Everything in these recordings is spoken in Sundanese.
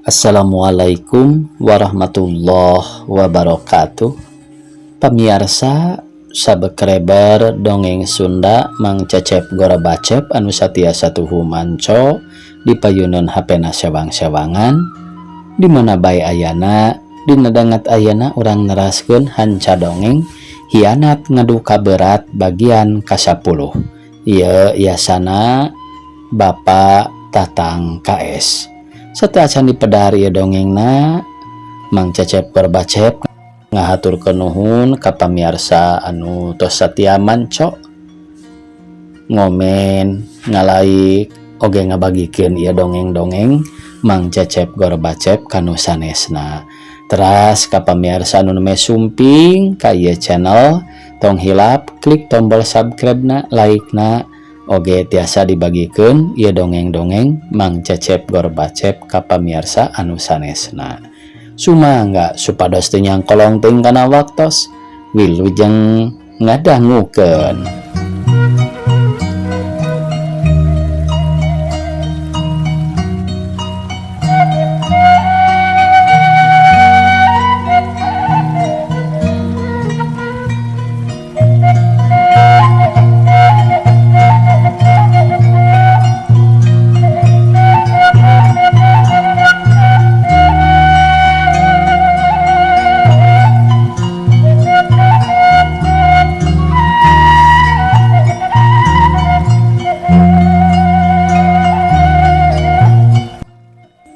Assalamualaikum warahmatullahi wabarakatuh. Pamiarsa subscriber dongeng Sunda Mang Cecep Gorobacep anu satiasa tuhu manco di payunan HP na sewang-sewangan di mana bae ayana. Dina danget ayana urang neraskeun hanca dongeng Hianat Ngadu Kaberat bagian ka-10. Ieu yasana Bapak Tatang KS. Sateuacan dipedar ieu dongengna, Mang Cecep Gorbacep ngahaturkeun nuhun ka pamiarsa anu tos satia manco, ngomen, ngalaik, oge ngabagikeun ieu dongeng-dongeng Mang Cecep Gorbacep kanu sanesna. Teras ka pamiarsa anu nembe sumping ka ieu channel, tong hilap klik tombol subscribe na, like na, oge tiasa dibagikeun ieu dongeng-dongeng Mang Cecep Gorbacep ka pamiarsa anu sanesna. Sumangga supados teu nyangkolong teuing kana waktos. Wilujeng ngadangukeun.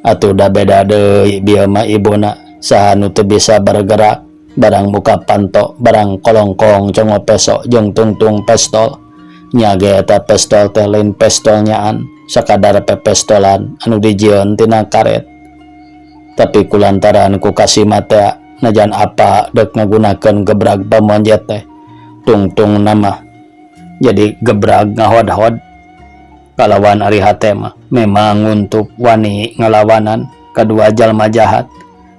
Atuh da beda deui bieu mah ibuna, saha nu teu bisa bergerak barang muka panto, barang kolongkong congo peso jeung tungtung pestol. Nya ge eta pestol teh lain pestol nyaan, sakadar pepestolan anu dijieun tina karet. Tapi kulantaran ku kasima teh najan apa dek ngagunakeun gebrag pamonjet teh tungtung nama jadi gebrag ngahod-hod. Kalawan ari hate mah memang nguntup wani ngalawanan kadua jalma jahat.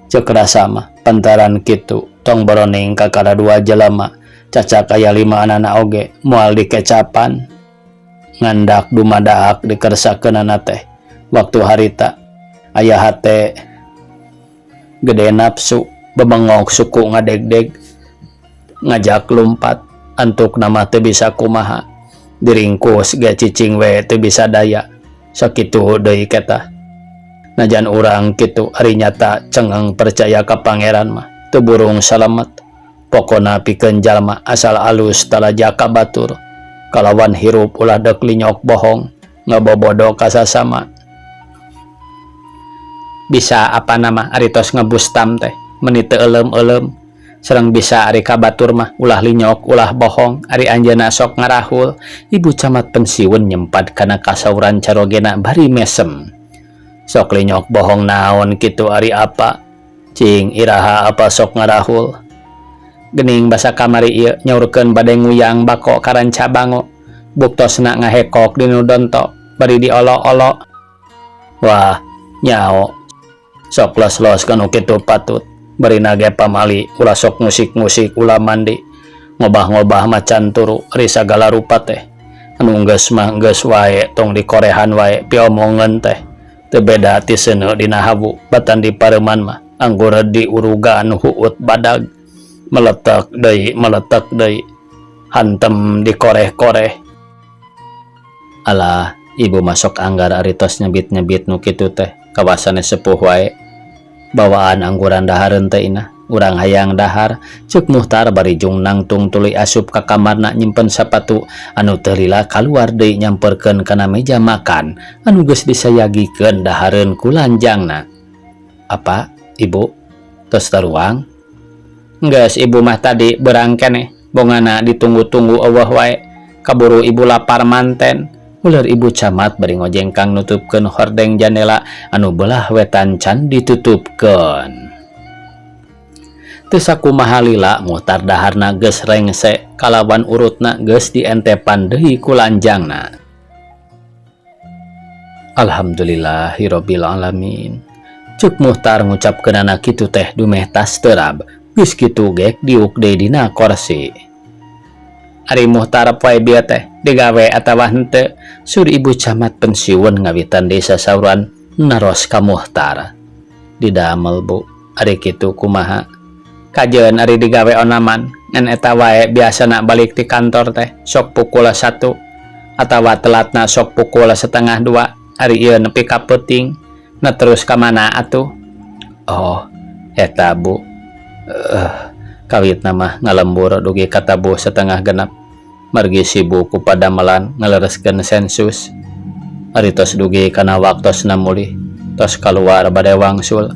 Ceuk rasa mah pantaran kitu tong boroning ka kadua jalma cacak aya lima anana oge moal dikecapan. Ngandak dumadaak dikersakeunana teh waktu harita aya hate gede nafsu bebengok suku ngadegdeg ngajak lumpat antuk nama teu bisa kumaha diringkus ge cicing we teu bisa daya. Sakitu deui ketah najan urang kitu ari nyata cengeng percaya ka pangeran mah teu burung salamet. Pokona pikeun jalma asal alus talaja ka batur kalawan hirup ulah deuk linyok bohong ngabobodo ka sasama. Bisa apa nama ari tos ngebustam teh meni teu euleum-euleum sareng bisa ari ka batur mah ulah linyok ulah bohong ari anjeunna sok ngarahul. Ibu camat pensiun nyempat kana kasauran carogena bari mesem. Sok linyok bohong naon kitu ari apa cing iraha apa sok ngarahul. Gening basa kamari ieu nyaurkeun bade nguyang bako karanca bango buktosna ngahekok dinu donto bari diolo-olo. Wah nyao sok los-los kanu kitu patut bari nage pamali ulah sok musik-musik ulah mandi ngobah-ngobah macan turu ari sagala rupa teh anu geus mah geus wae tong dikorehan wae piomongeun teh teu beda ti seuneu dina hawu batan di pareuman mah anggur diurugan huut badag meletek deui meletek deui hantem dikoreh-koreh. Alah ibu masuk anggar ari tos nyebit-nyebit nu kitu teh kawasane sepuh wae bawaan angguran dahareun teh inah urang hayang dahar. Ceuk Muhtar bari jung nangtung tuluy asup ka kamarna nyimpen sapatu anu teu lila kaluar deui nyamperkeun kana meja makan anu geus disayagikeun dahareun ku lanjangna. Apa ibu tos taruang? Geus ibu mah tadi berang keneh bongana ditunggu-tunggu eueuh wae kaburu ibu lapar manten. Ular ibu camat bari ngojengkang nutupkeun hordeng jandela anu belah wetan can ditutupkeun. Teu sakumaha lila Muhtar daharna geus rengse kalawan urutna geus dientepan deui ku lanjangna. Alhamdulillahirabbil alamin. Ceuk Muhtar ngucapkeunana kitu teh dumeh tas terab geus kitu gek diuk deui dina korsi. Ari Muhtar poe bieu teh digawe atawa henteu? Sur ibu camat pensiun ngawitan desa sauran naros ka Muhtar. Didamel Bu, ari kitu kumaha? Kajeun ari digawe onaman, ngan eta wae biasana balik ti kantor teh sok pukul satu atawa telatna sok pukul setengah dua, ari ieu nepi ka peuting, nah terus ka mana atuh? Oh, eta Bu. Eh, kawitna mah ngalembur dugi ka tabuh setengah genep. Margi sibuk ku padamelan ngalereskeun sensus. Ari tos dugi kana waktosna mulih, tos kaluar bade wangsul,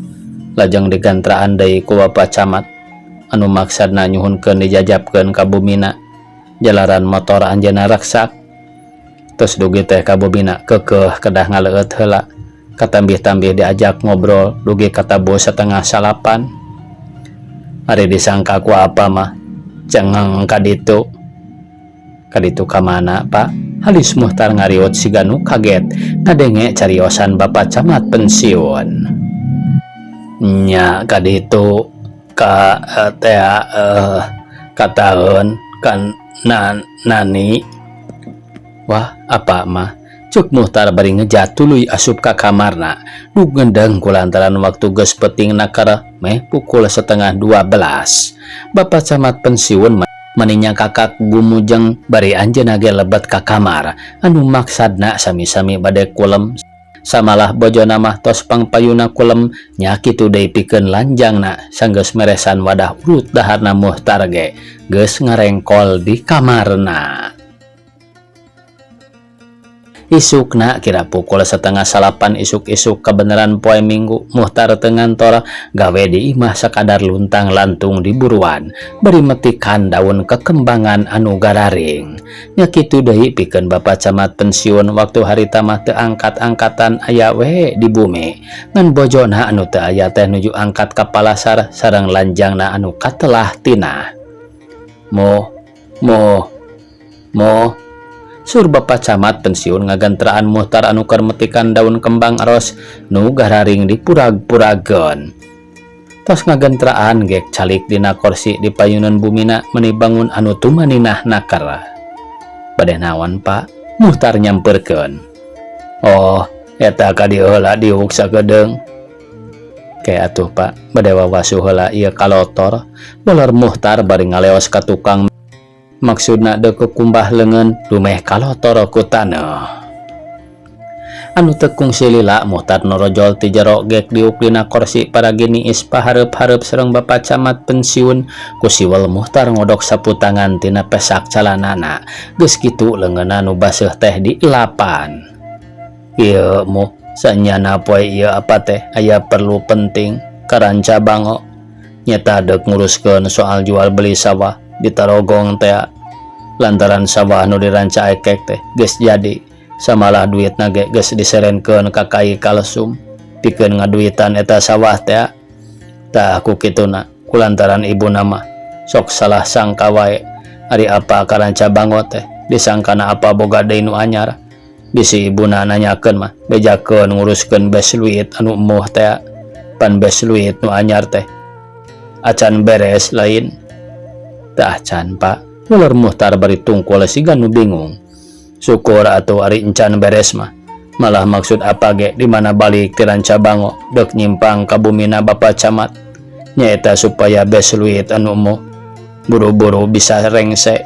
lajeng digantraan deui ku Bapa Camat anu maksadna nyuhunkeun dijajapkeun ka bumina jalaran motor anjeunna reksak. Tos dugi teh ka bumina keukeuh kedah ngaleueut heula, katambih-tambih diajak ngobrol dugi ka tabuh setengah salapan. Ari disangka ku apa mah cengeng ka ditu. Ka ditu ka mana, Pak? Halis Muhtar ngariut siga nu kaget ngadenge cariosan Bapa Camat pensiun. Nya ka ditu ka tea kataeun kan nani. Wah, apa mah? Cuk Muhtar bari ngejat tuluy asup ka kamarna. Nu ngendeng kulantaran waktu geus peuting nakar meh pukul setengah 12. Bapak Camat pensiun mani nyangkakak gumujeng bari anjeunna ge lebet ka kamar anu maksadna sami-sami bade kulem samalah bojona mah tos pangpayuna kulem nya kitu deui pikeun lanjangna sanggeus meresan wadah urut daharna Muhtar ge geus ngarengkol di kamarna. Isukna kira pukul setengah salapan isuk-isuk kebenaran poe Minggu Muhtar teu ngantor gawe di imah sakadar luntang lantung di buruan bari metikan daun kekembangan anu gararing. Nya kitu deui pikeun Bapak Camat pensiun waktu harita mah teu angkat-angkatan aya we di bumi ngan bojona anu teu aya teh nuju angkat ka palasar sareng lanjangna anu katelah tina. Mo mo mo Sur Bapak Camat pensiun ngagantraan Muhtar anu keur metikan daun kembang aros nu gararing dipurag-purageun. Tos ngagantraan gek calik dina korsi di payunan bumina meni bangun anu tumaninah nakar. Bade naon, Pak? Muhtar nyamperkeun. Oh, eta ka dieu heula diuk sakedeung. Ke atuh, Pak, bade wawasuh heula ieu kalotor. Bolor Muhtar bari ngaleos ka tukang maksudna deuk kukumbah leungeun dumeh kalotor ku taneuh. Anu teu kungsi lila Muhtar norojol ti jero gek diuk dina korsi paragi niis pahareup-hareup sareng Bapak Camat pensiun. Ku siwel Muhtar ngodok sapu tangan tina pesak calanana. Geus kitu leungeunna nu baseuh teh dielapan. Ieu mu sanyana poe ieu apa teh aya perlu penting ka Rancabango. Nyeta deuk nguruskeun soal jual beli sawah di Tarogong teh lantaran sawah nu di Rancaekek teh geus jadi samalah duitna ge geus diserenkeun ka Kai Kalsum pikeun ngaduitan eta sawah teh. Tah ku kituna kulantaran ibuna mah sok salah sangka wae ari apa ka Rancabango teh disangkana apa boga deui nu anyar bisi ibuna nanyakeun mah bejakeun nguruskeun besluit anu emuh teh pan besluit nu anyar teh acan beres lain. Teu acan, Pak, lolor Muhtar bari tungkul siga nu bingung. Syukur atuh ari encan beres mah. Malah maksud apa ge di mana balik ti Rancabango deuk nyimpang ka bumina Bapa Camat nyaeta supaya besluit anu emuh buru-buru bisa rengse.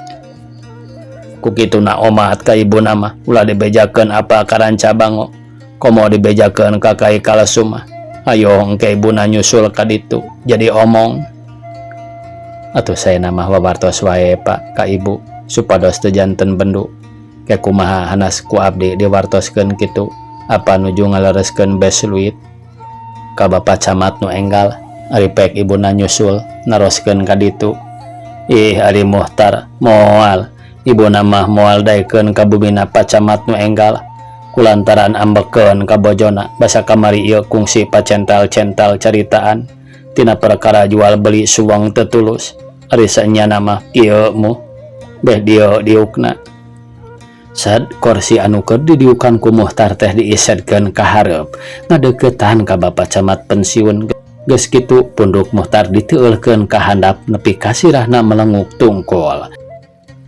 Ku kituna omat ka ibuna mah ulah dibejakeun apa ka Rancabango komo dibejakeun ka Kai Kalsum mah ayo engke ibuna nyusul ka ditu jadi omong. Atuh saena mah wawartos wae, Pak, ka ibu supados teu janten bendu. Ke kumaha hanas ku abdi diwartoskeun kitu apa nuju ngalereskeun besluit ka Bapa Camat nu enggal ari pek ibuna nyusul naroskeun ka ditu. Ih, ari Muhtar moal ibuna mah moal daekeun ka bumina Pak Camat nu enggal kulantaran ambekeun ka bojona basa kamari ieu kungsi pacental-cental caritaan tina perkara jual beli suweng teu tulus. Ari sanyana mah kieu mu beh dieu diukna. Sad korsi anu keur didiukan ku Muhtar teh diisetkeun ka hareup ngadeuketan ka Bapa Camat pensiun. Geus kitu punduk Muhtar diteueulkeun ka handap nepi ka sirahna melenguk tungkul.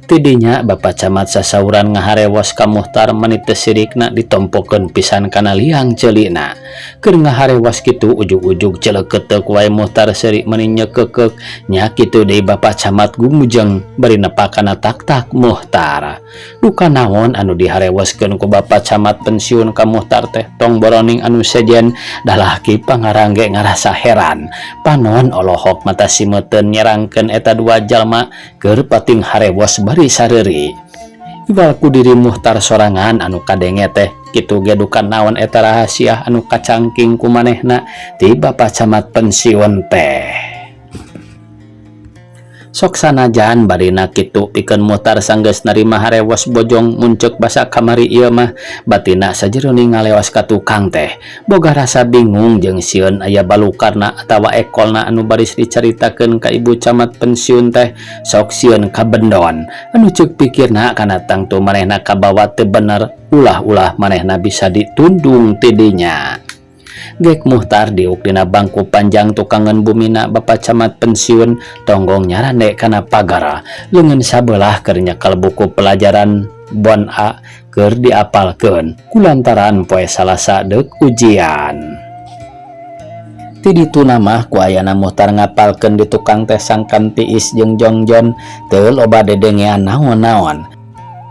Ti dinya Bapa Camat sasauran ngaharewos ka Muhtar mani teu sirikna ditompokeun pisan kana liang ceulina. Keur ngaharewos kitu ujug-ujug celeukeuteup wae Muhtar seuri mani nyekekeuk nya kitu deui Bapa Camat gumujeng bari nepak kana taktak Muhtar. Duka naon anu diharewoskeun ku Bapa Camat pensiun ka Muhtar teh tong boroning anu sejen da laki pangarang ge ngarasa heran. Panon olohok mata simeuteun nyerangkeun eta dua jalma keur pating harewos bari sareuri. Iwal ku diri Muhtar sorangan anu kadenge teh kitu ge duka naon eta rahasia anu kacangking ku manehna ti Bapa Camat pensiun teh. Sok sanajan barina kitu pikeun Muhtar sanggeus narima harewos bojong mun ceuk basa kamari ieu mah batinna sajeroning ngaleos ka tukang teh boga rasa bingung jeung sieun aya balukarna atawa ekolna anu baris dicaritakeun ka ibu camat pensiun teh sok sieun kabendon anu ceuk pikirna kana tangtu manehna kabawa teu bener ulah-ulah manehna bisa ditundung ti dinya. Gek Muhtar diuk dina bangku panjang tukangeun bumina Bapa Camat pensiun tonggong nyarande kana pagara leungeun sabelah keur nyekel buku pelajaran bon A keur diapalkeun kulantaran poe Salasa deuk ujian. Ti dituna mah ku ayana Muhtar ngapalkeun di tukang teh sangkan tiis jeung jongjon teu loba dedengean naon-naon.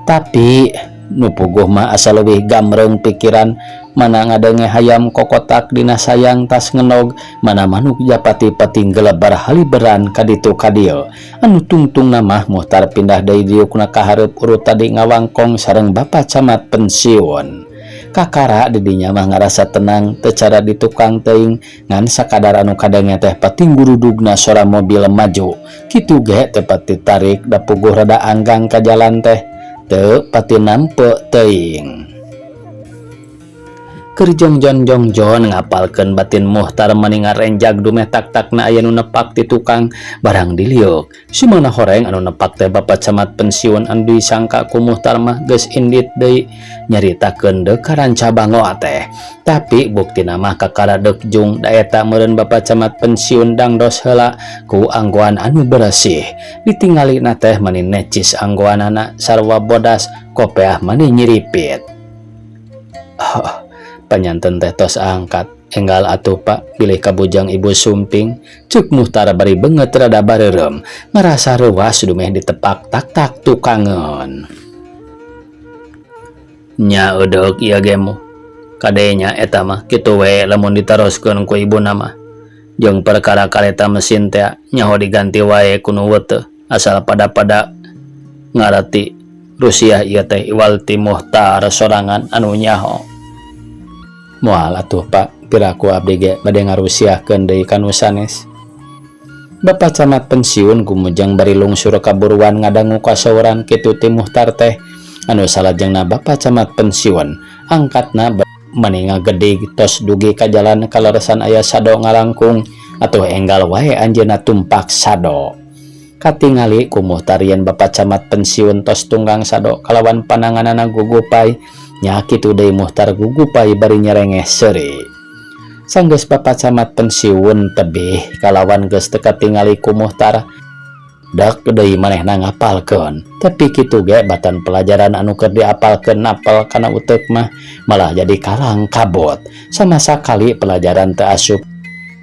Tapi nu puguh mah asa leuwih gamreung pikiran mana ngadenge hayam kokotak dina sayang tas ngenog mana manuk japati pating gelebar haliberan ka ditu ka dieu anu tungtungna mah Muhtar pindah deui diukna ka hareup urut tadi ngawangkong sareng Bapa Camat pensiun. Kakara di dinya mah ngarasa tenang teu cara di tukang teuing ngan sakadar anu kadenge teh pating gurudugna sora mobil maju kitu ge teu pati tarik da puguh rada anggang ka jalan teh teu pati nampe teuing. Keur jongjon jongjon ngapalkeun batin Muhtar mani ngarenjag dumeh tak-takna aya nu nepak ti tukang barang diliuk. Sumangna horeng anu nepak teh Bapa Camat pensiun anu disangka ku Muhtar mah geus indit deui nyaritakeun deuk ka Rancabango teh. Tapi buktina mah kakara deuk jung da eta meureun Bapa Camat pensiun dangdos heula ku anggoan anu beresih. Ditingalina teh mani necis anggoanana sarua bodas kopeah mani nyiripit. Oh, panyanten teh tos angkat. Enggal atuh Pak, bilih kabujang ibu sumping. Cuk Muhtar bari beungeut rada bareureum, ngarasa reuas dumeh ditepak tak-tak tukangeun. Nya eudeuk ieu ge mu. Kadenya eta mah kitu we lamun ditaroskeun ku ibuna mah. Jeung perkara kareta mesin teh nyaho diganti wae ku nu teu asal pada-pada ngarati Rusia ieu teh iwal ti Muhtar sorangan anu nyaho. Moal atuh Pak, piraku abdi ge bade ngarusiahkeun deui ka nu sanes. Bapa Camat pensiun gumujeng bari lungsur kaburuan ngadangu kasauran kitu ti Muhtar teh anu salajengna Bapa Camat pensiun angkatna mani ngagedig tos dugi ka jalan kaleresan aya sado ngalangkung atuh enggal wae anjeunna tumpak sado. Katingali ku Muhtar yen Bapa Camat pensiun tos tunggang sado kalawan pananganana gugupai nya kitu deui Muhtar gugupai bari nyerengeh seuri. Sanggeus Bapa Camat pensiun tebih kalawan geus teu katingali ku Muhtar dak deui manehna ngapalkeun. Tapi kitu ge batan pelajaran anu keur diapalkeun napel kana uteuk mah malah jadi kalang kabut. Sama sakali pelajaran teu asup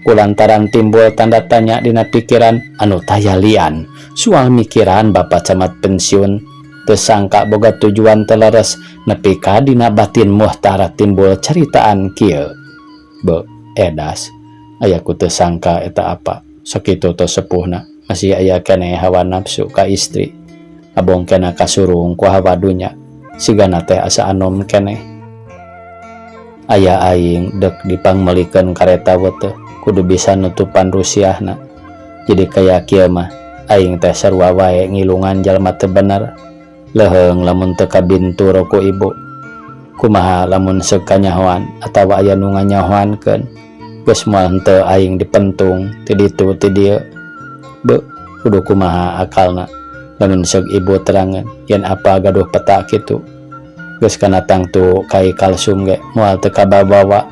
kulantaran timbul tanda tanya dina pikiran anu taya lian. Soal mikiran Bapa Camat pensiun teu sangka boga tujuan teu leres nepi ka dina batin Muhtar timbul caritaan kieu. Be, edas, aya ku teu sangka eta apa sakitu tos sepuhna masih aya keneh hawa nafsu ka istri. Abong kena kasurung ku hawa dunya sigana teh asa anom keneh. Aya aing dek dipangmelikeun kareta we teh kudu bisa nutupan rusiahna. Jadi kaya kieu mah aing teh sarua wae ngilungan jalma teu bener. Leuheung lamun teu kabintur ku ibu. Kumaha lamun seuk kanyahoan atawa aya nu nganyahoankeun. Geus moal henteu aing dipentung ti ditu ti dieu. Be, kudu kumaha akalna lamun seuk ibu terangeun yen apa gaduh peta kitu. Geus kana tangtu kai kalsum ge moal teu kababawa.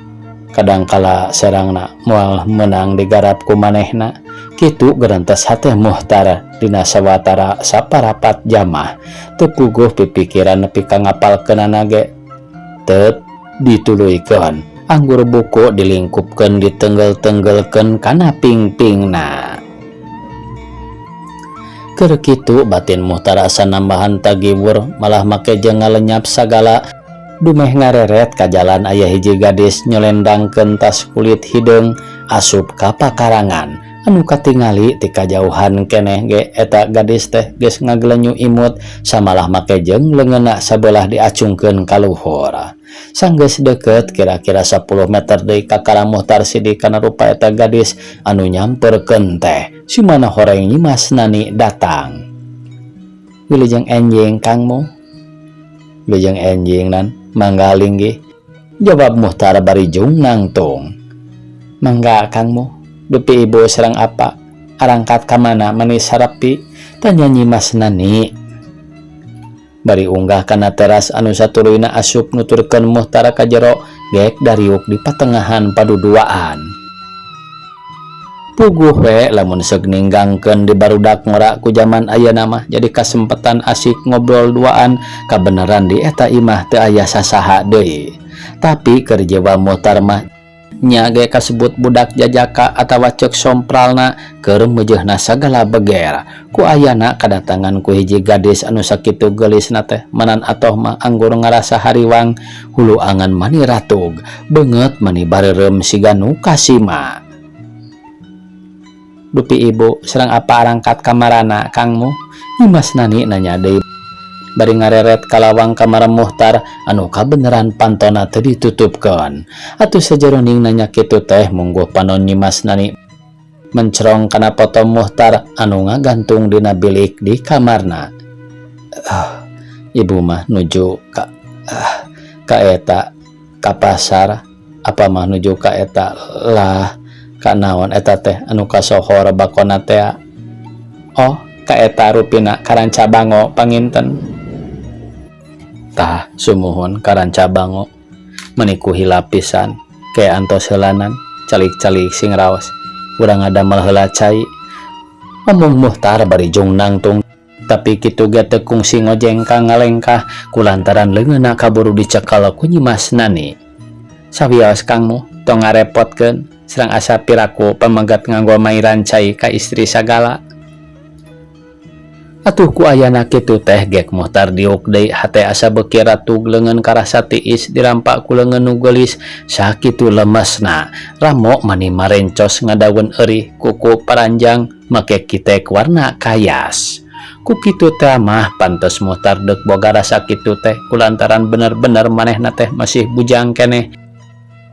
Kadang kala serangna moal meunang digarap ku manehna. Kitu gerentes hate Muhtar dina sawatara saparapat jamah teu puguh pipikiran nepi ka ngapalkeunana ge teu dituluykeun anggur buku dilingkupkeun ditenggel-tenggelkeun kana pingpingna. Keur kitu batin Muhtar asa nambahan tagiwur malah make jeung ngalenyap sagala dumeh ngareret ka jalan aya hiji gadis nyolendangkeun tas kulit hideung asup ka pakarangan anu katingali ti kajauhan keneh ge eta gadis teh geus ngagelenyu imut samalah make jeung leungeunna sabelah diacungkeun ka luhur. Sanggeus deukeut kira-kira sapuluh meter deui kakara Muhtar sidik kana rupa eta gadis anu nyamperkeun teh si mana horeng Nyimas Nani datang. Wilujeng enjing Kang Mu. Wilujeng enjing nan mangga linggih. Jawab Muhtar bari jung nangtung. Mangga Kang Mu, dupi ibu sareng apa arangkat ka mana mani sarepi? Tanya Nyimas Nani. Bari unggah kana teras anu satuluyna asup nuturkeun Muhtar ka jero gek dariuk di patengahan paduduaan. Puguh we lamun seuk ninggangkeun di barudak ngora ku jaman ayeuna mah jadi kasempetan asik ngobrol duaan kabeneran di eta imah teu aya sasaha deui. Tapi keur jewa Muhtar mah nya ge kasebut budak jajaka atawa ceuk sompralna keur meujeuhna sagala beger. Ku ayana kadatangan ku hiji gadis anu sakitu geulisna teh manan atoh mah anggur ngarasa hariwang hulu angan mani ratug beungeut mani bareureum siga nu kasima. Dupi ibu sareng apa arangkat kamarana Kang Mu? Nyimas Nani nanya deui bari ngareret ka lawang kamar Muhtar anu kabeneran pantona teu ditutupkeun. Atuh sajeroning nanya kitu teh mungguh panon Nyimas Nani mencerong kana foto Muhtar anu ngagantung dina bilik di kamarna. Ibu mah nuju ka eta ka pasar apa mah nuju ka eta lah ka naon eta teh anu kasohor bakona teh. Oh, ka eta rupina ka Rancabango panginten. Tah sumuhun ka Rancabango meni ku hilap pisan ke antos heulanan calik-calik sing raos urang ngadamel heula cai. Omong Muhtar bari jung nangtung tapi kitu ge teu kungsi ngojeng ka ngalengkah kulantaran leungeunna kaburu dicekal ku Nyimas Nani. Sawios Kang Mu tong ngarepotkeun sareng asa piraku pamegat nganggo mairan cai ka istri sagala. Atuh ku ayana kitu teh gek Muhtar diuk deui hate asa beuki ratug leungeun karasa tiis dirampak ku leungeun nu geulis sakitu lemesna ramo mani marencos ngadaweun eurih kuku paranjang make kitek warna kayas. Ku kitu teh mah pantes Muhtar deuk boga rasa kitu teh kulantaran bener-bener manehna teh masih bujang keneh.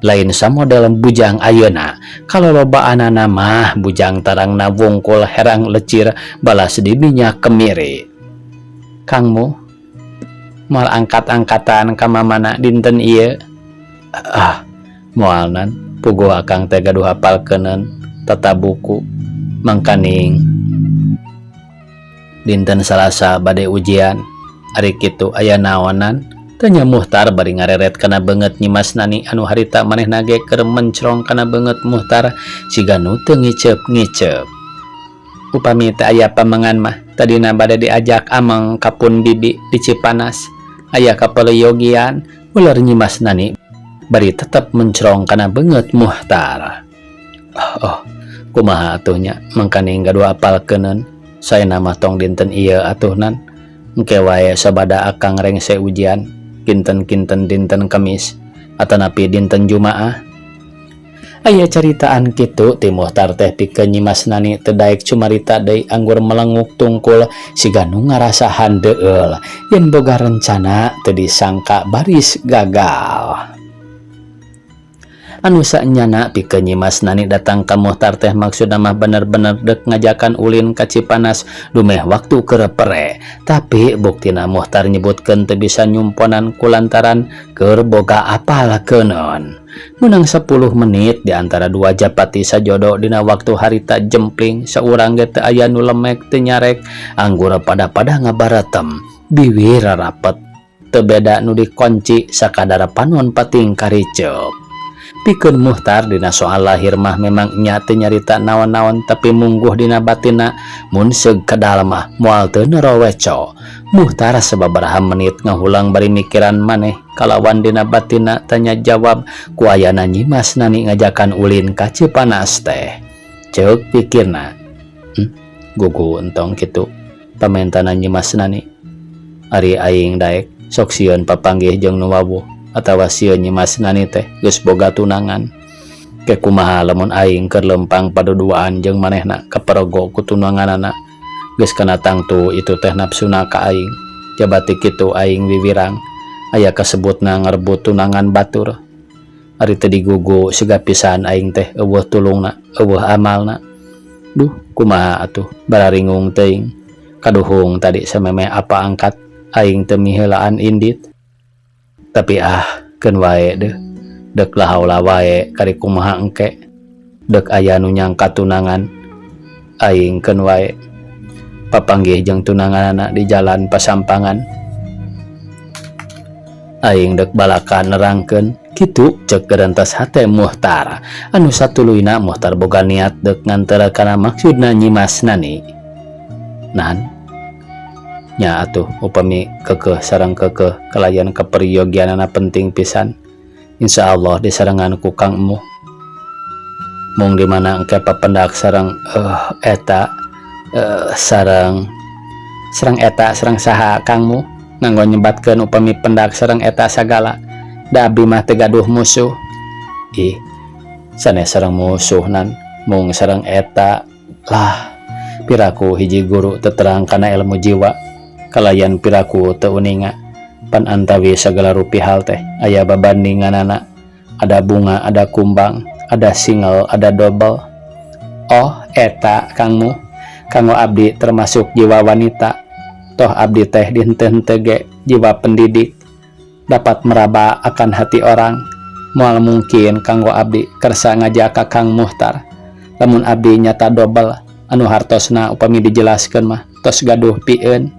Lain samodel bujang ayeuna kalolobaanana mah bujang tarangna wungkul herang lecir balas di minyak kemiri. Kang Mu moal angkat-angkatan ka mamana dinten ieu? Ah, moal nan puguh akang teh gaduh apalkeuneun tata buku mangkaning dinten Salasa bade ujian. Ari kitu aya naonan? Tanya Muhtar bari ngareret kana beungeut Nyimas Nani anu harita manehna ge keur mencrong kana beungeut Muhtar siga nu teu ngiceup-ngiceup. Upami teu aya pamengan mah tadina bade diajak ameng ka pun bibi di Cipanas aya kapeleyogian uler Nyimas Nani bari tetep mencrong kana beungeut Muhtar. Oh, kumaha atuh nya mangkaning gaduh apalkeuneun saena mah tong dinten ieu atuh nan engke wae sabada akang rengse ujian kinten-kinten dinten Kemis atanapi dinten Jumaah. Aya caritaan kitu ti Muhtar teh pikeun Nyimas Nani teu daek cumarita deui anggur melenguk tungkul siga nu ngarasahan deueul yen boga rencana teu disangka baris gagal. Anu saenyana pikeun Nyimas Nani datang ka Muhtar teh maksudna mah bener-bener deuk ngajakan ulin ka Cipanas dumeh waktu keur pere. Tapi buktina Muhtar nyebutkeun teu bisa nyumponan kulantaran keur boga apal keuneun. Meunang 10 menit di antara dua japati sajodo dina waktu harita jempling saurang ge teu aya nu lemek teu nyarek anggur pada-pada ngabaretem biwir rapet teu beda nu dikonci sakadar panon pating kariceup. Pikeun Muhtar dina soal lahir mah memang nya teu nyarita naon-naon tapi mungguh dina batinna mun seug kadal mah moal teu noroweco. Muhtar sababaraha menit ngahulang bari mikiran maneh kalawan dina batinna tanya jawab ku ayana Nyimas Nani ngajakan ulin ka Cipanas teh. Ceuk pikirna, hmm, gugu entong kitu pamentana Nyimas Nani. Ari aing daek sok sieun papanggih jeung nu wawuh atawa sieun Nyimas Nani teh geus boga tunangan. Ke kumaha lamun aing keur lempang paduduaan jeung manehna kaperogo ku tunanganana geus kana tangtu itu teh nafsuna ka aing. Jabati kitu aing wiwirang aya kasebutna ngarebut tunangan batur. Ari teu digugu siga pisan aing teh eueuh tulungna, eueuh amalna. Duh, kumaha atuh bararingung teuing. Kaduhung tadi samemeh apa angkat aing teu miheulaan indit. Tapi ah, keun wae deuh. Deuk lahaula wae kari kumaha engke. Deuk aya nu nyangka tunangan aing keun wae. Papanggih jeung tunanganana di jalan pasampangan. Aing deuk balaka nerangkeun kitu ceuk gerentas hate Muhtar. Anu satuluyna Muhtar boga niat deuk nganteur kana maksudna Nyimas Nani. Nan nya atuh upami keukeuh sareng keukeuh kalayan kaperyogianana penting pisan. Insyaallah disarengan ku Kang Emuh. Mung di mana engke papendak sareng eta sareng sareng eta sareng saha Kang Muh nganggo nyebatkeun upami pendak sareng eta sagala da abdi mah teu gaduh musuh. Ih, sanes sareng musuh nan mung sareng eta lah piraku hiji guru teu terang kana ilmu jiwa kalayan piraku teu uninga pan antawi sagala rupi hal teh aya babandinganana ada bunga ada kumbang ada single ada double. Oh eta Kang Muh kanggo abdi termasuk jiwa wanita toh abdi teh dihenteu-henteu ge jiwa pendidik dapat meraba akan hati orang moal mungkin kanggo abdi kersa ngajak ka Kang Muhtar lamun abdi nyata double anu hartosna upami dijelaskeun mah tos gaduh pieun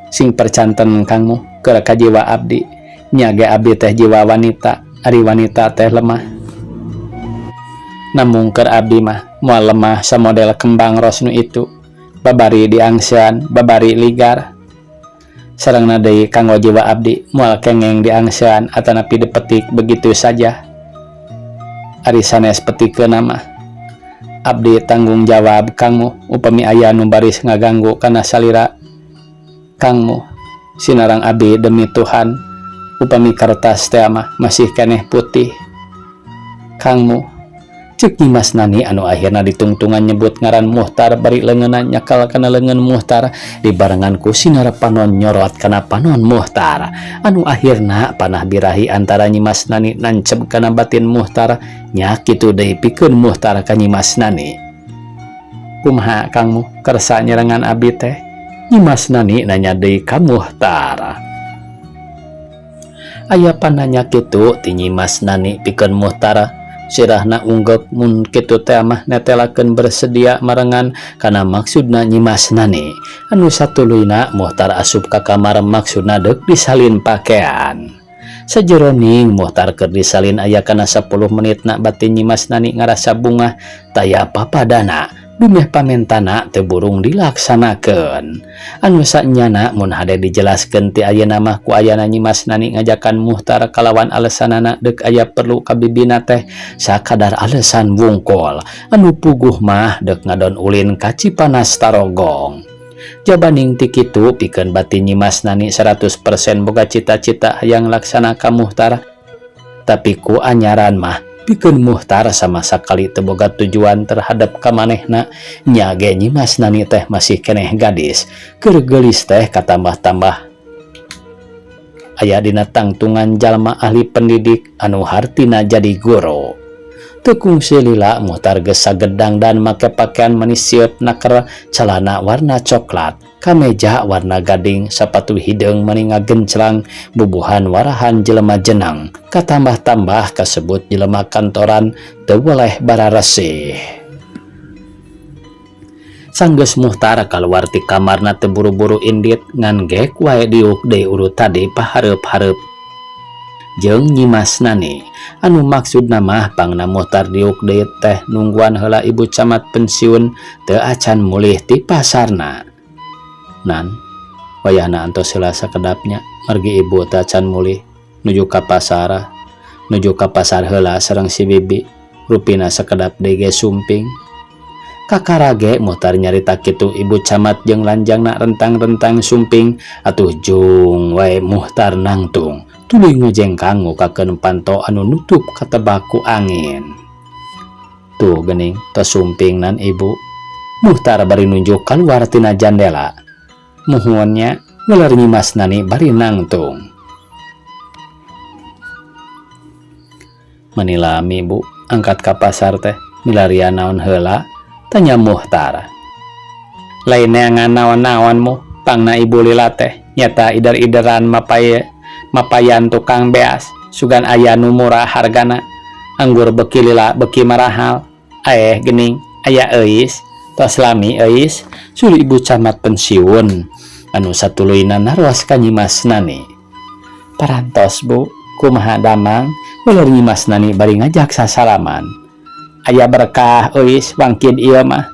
sing percanten Kang Muh keur ka jiwa abdi nya ge abdi teh jiwa wanita ari wanita teh lemah namung keur abdi mah moal lemah samodel kembang ros nu itu babari diangsean babari ligar sarengna deui kanggo jiwa abdi moal kengeng diangsean atanapi dipetik begitu saja ari sanes petikeun mah abdi tanggung jawab Kang Muh upami aya nu baris ngaganggu kana salira Kang Muh sinarang abdi demi Tuhan upami kertas teh mah masih keneh putih Kang Muh ceuk Nyimas Nani anu akhirna ditungtungan nyebut ngaran Muhtar bari leungeunna nyakal kana leungeun Muhtar dibarengan ku sinar panon nyorot kana panon Muhtar anu akhirna panah birahi antara Nyimas Nani nancep kana batin Muhtar nya kitu deui pikeun Muhtar ka Nyimas Nani. Kumaha Kang Muh kersa nyerengan abdi teh? Nyimas Nani nanya deui ka Muhtar. Aya pananya kitu ti Nyimas Nani pikeun Muhtar sirahna unggek mun kitu teh mah netelakeun bersedia marengan kana maksudna Nyimas Nani. Anu satuluyna Muhtar asup ka kamar maksudna deuk disalin pakaian. Sajeroning Muhtar keur disalin aya kana 10 menit na batin Nyimas Nani ngarasa bungah taya papadana dumeh pamentana teu burung dilaksanakeun. Anu sanyana mun hade dijelaskeun ti ayeuna mah ku ayana Nyimas Nani ngajakan Muhtar kalawan alesanana deuk aya perlu ka bibina teh sakadar alesan wungkul anu puguh mah deuk ngadon ulin ka Cipanas Tarogong. Jabaning ti kitu pikeun batin Nyimas Nani 100% boga cita-cita hayang laksana ka Muhtar tapi ku anyaran mah pikeun Muhtar sama sakali teu boga tujuan terhadap kamanehna nya ge Nyimas Nani teh masih keneh gadis keur geulis teh katambah-tambah aya dina tangtungan jalma ahli pendidik anu hartina jadi guru. Teu kungsi lila Muhtar geus sagedang dan make pakaian manis sieup naker calana warna coklat kameja warna gading sapatu hideung mani ngagenclang bubuhan warahan jelema jenang katambah-tambah kasebut jelema kantoran teu boleh bararesih. Sanggeus Muhtar kaluar ti kamarna teu buru-buru indit ngan gek wae diuk deui urut tadi pahareup-hareup. jeung Nyimas Nani anu maksudna mah pangna Muhtar diuk deui teh nungguan heula ibu camat pensiun teu acan mulih ti pasarna. Nan wayahna antos heula sakedap nya margi ibu teu acan mulih nuju ka pasar nuju ka pasar heula sareng si bibi rupina sakedap deui ge sumping. Kakara ge Muhtar nyarita kitu ibu camat jeung lanjangna rentang-rentang sumping atuh jung wae Muhtar nangtung tuluy ngojengkang ngukakeun panto anu nutup katebak ku angin. Tuh geuning tos sumping nan ibu. Muhtar bari nunjuk kaluar tina jandela. Muhun nya ngeler Nyimas Nani bari nangtung. Meni lami bu angkat ka pasar teh milarian naon heula? Tanya Muhtar. Lain neangan naon-naon mu pangna ibu lila teh nyata ider-ideran mapayan tukang beas sugan aya nu murah hargana anggur beki lila beki marahal aeh gening aya euis tos lami euis suri ibu camat pensiun anu satuluyna naros ka Nyimas Nani. Parantos bu kumaha damang ular Nyimas Nani bari ngajak sasalaman. Aya berkah euis wangkid ieu mah.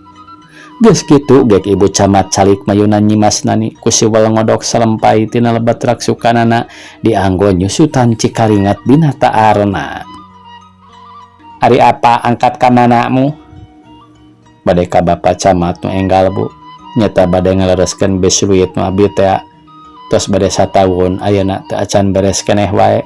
Geus kitu gek ibu camat calik mayunan Nyimas Nani ku siwel ngodok salempai tina lebet raksukanana dianggo nyusutan cikaringat dina taarna. Ari apa angkat ka mana mu? Bade ka bapa camat nu enggal bu. Nyata bade ngalereskeun besruit nu abdi teh. Tos bade sataun ayeuna teu acan beres keneh wae.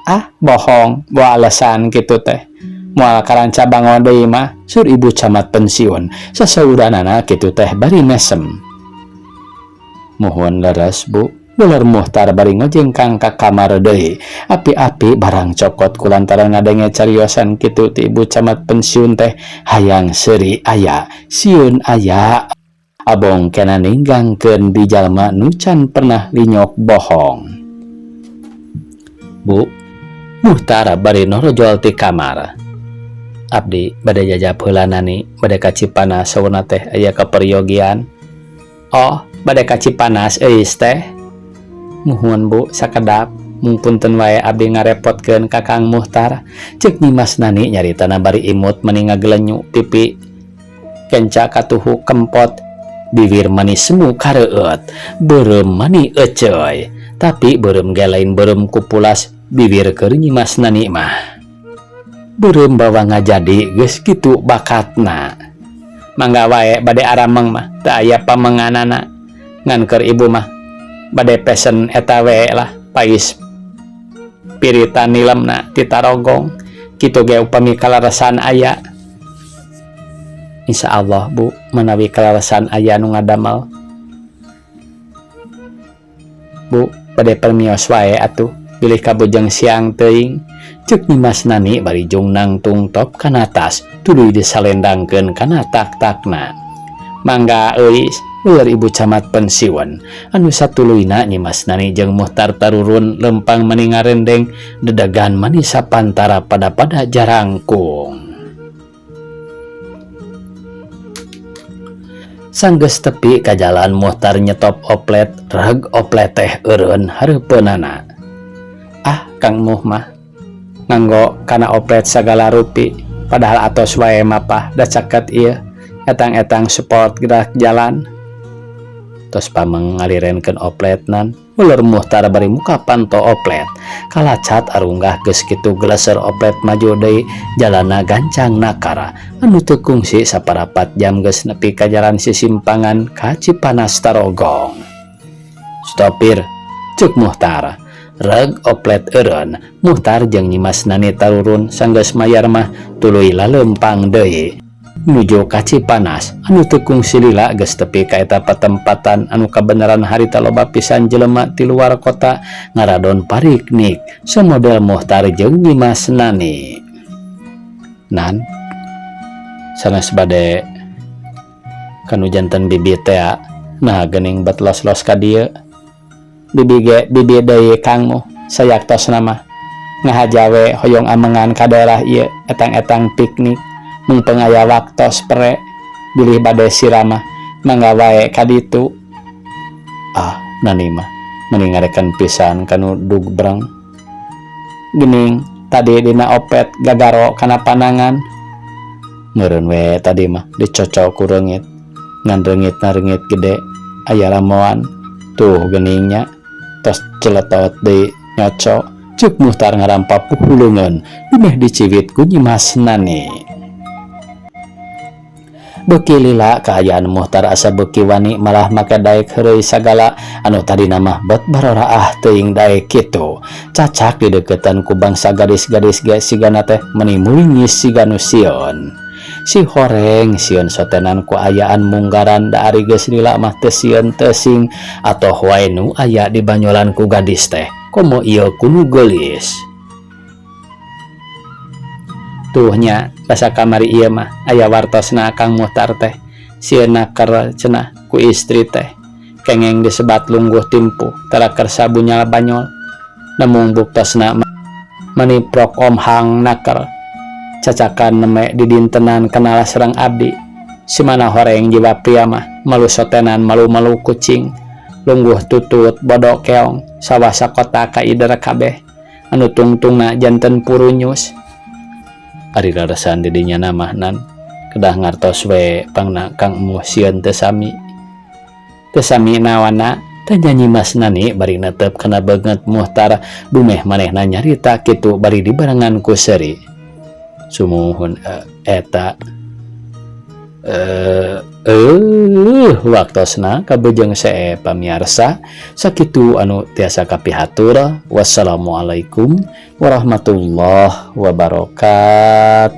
Ah bohong, boa alasan kitu teh. Moal karanca bangon deui mah sur ibu camat pensiun sasauranana kitu teh bari mesem. Muhun leres bu, ular Muhtar bari ngojengkang ka kamar deui. Api-api barang cokot kulantaran ngadenge cariosan kitu ti ibu camat pensiun teh hayang seuri aya, sieun aya. Abong kena ninggangkeun di jalma nu can pernah linyok bohong. Bu, Muhtar bari norojol ti kamar. Abdi bade jajap heula nani, bade ka Cipanas saurna teh aya kaperyogian. Oh, bade ka Cipanas euis teh. Muhun bu, sakedap mung punten wae abdi ngarepotkeun ka Kang Muhtar. Ceuk Nyimas Nani nyaritana bari imut meni ngagelenyu pipi. Kenca katuhu kempot, bibir mani semu kareueut, beureum mani eceuy. Tapi beureum ge lain beureum kupulas bibir keur Nyimas Nani mah. Beureum bawa ngajadi geus kitu bakatna. Mangga wae bade arameng mah teu aya pamenganana. Ngan keur ibu mah bade pesen eta we lah pais piritan nilemna ti Tarogong. Kitu ge upami kalaresan aya. Insyaallah bu manawi kalaresan aya nu ngadamel. Bu bade permios wae atuh bilih kabujeng siang teuing. Ceuk Nyimas Nani bari jung nangtung top kana tas tuluy disalendangkeun kana tak-takna. Mangga euis ular ibu camat pensiun anu satuluyna Nyimas Nani jeung Muhtar tarurun lempang mani ngarendeng dedegan mani sapantara pada-pada jarangkung. Sanggeus tepi ka jalan Muhtar nyetop oplet reg oplet teh eureun hareupeunana. Ah Kang Muh mah nganggo kana oplet sagala rupi padahal atos wae mapah da caket ieu etang-etang support gerak jalan. Tos pameng ngalirenkeun opletnan ulur Muhtar bari muka panto oplet kalacat arunggah geus kitu geleser oplet maju deui jalana gancang nakara anu teu kungsi saparapat jam geus nepi ka jalan sisimpangan ka Cipanas Tarogong. Stopir ceuk Muhtar. Reg oplet eureun Muhtar jeung Nyimas Nani tarurun sanggeus mayar mah tuluy laleumpang deui nuju ka Cipanas anu teu kungsi lila geus tepi ka eta patempatan anu kabeneran harita loba pisan jelema ti luar kota ngaradon pariknik samodel Muhtar jeung Nyimas Nani. Nan sanes bade kanu janten bibi teh nah geuning bet los-los ka dieu. Bibi ge bibi deui Kang Muh sayaktosna mah ngahaja we hoyong amengan ka daerah ieu etang-etang piknik mung teu aya waktos pere bilih bade siramah mangga wae ka ditu. Ah nani mah meni ngarekan pisan kanu dugbreng. Geuning tadi dina opet gagaro kana panangan. Meureun we tadi mah dicocok ku reungit. Ngan reungitna reungit gede aya ramoan. Tuh geuning nya tos celetot deui nyoco. Ceuk Muhtar ngarampa puhulungeun dumeh diciwit ku Nyimas Nani. Beuki lila kaayaan Muhtar asa beuki wani malah make daek heureuy sagala anu tadina mah bet baroraah teuing daek kitu. Cacak dideuketan ku bangsa gadis-gadis ge sigana teh meni mulingis siga nu sieun. Si horeng sieun sotenan ku ayaan munggaran da ari geus lila mah teu sieun teusing atoh wae nu aya dibanyolan ku gadis teh komo ieu ku nu geulis. Tuh nya basa kamari ieu mah aya wartosna Akang Muhtar teh sieun naker cenah ku istri teh kengeng disebat lungguh timpuh tara kersa bunyal banyol namung buktosna mani prok om hang naker cacakan neme didintenan kenal sareng abdi simana horeng jiwa pria mah malu sotenan malu-malu kucing lungguh tutut bodo keong sawah sakota ka ider kabeh anu tungtungna janten purunyus. Ari rarasan di dinya mah nan kedah ngartos we pangna Kang Emuh sieun teu sami. Teu sami naonna? Tanya Nyimas Nani bari netep kana beungeut Muhtar dumeh manehna nyarita kitu bari dibarengan ku seuri. Sumuhun eta eh waktosna kabejeng see pamiarsa sakitu anu tiasa kapihatur. Wassalamualaikum warahmatullahi wabarakatuh.